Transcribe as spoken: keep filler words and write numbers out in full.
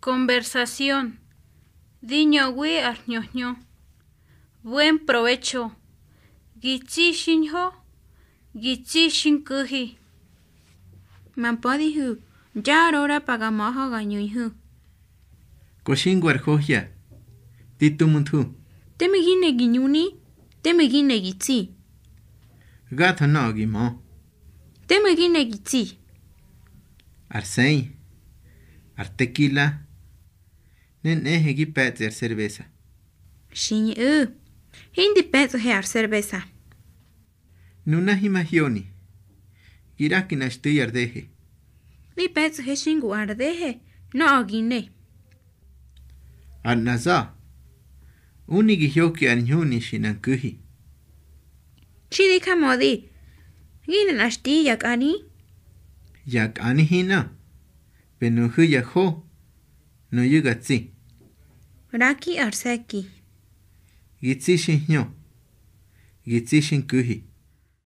Conversación. Di ñöwi ar hñö hñö. Buen provecho. Gi tsi xiñho, gi tsi xi nku̱hi. Ma mpödihu̱, nxaꞌa ar ora pa ga ma̱hö ga ñuñhu̱. Ko xingwa ar johya, di tu mu nthu. Teme gi ne gi ñuni, teme gi ne gi tsi. Gatho nöꞌö gi mö. Teme gi ne gi tsi. Ar sei, ar tekila, ne nꞌehe gi pe̱tsꞌi ar serbesa. Xi ñꞌu̱, hindi pe̱tsꞌohe ar serbesa. Nuna himahyoni, gi ꞌraki nꞌa xtu̱i ar dehe. Di pe̱tsꞌohe xi ngu ar dehe nöꞌö gi ne. Ar nꞌa za̱, uni gi hyoki ar ñhuni xi nꞌa nku̱hi. Xi di jamödi, gi ne nꞌa xti ya kꞌani. Ya kꞌani hinꞌö, pe nuju̱ ya jo, nuyu̱ ga tsi. ꞌRaki ar se̱ki. Gi tsi xi hñö, gi tsi xi nku̱hi.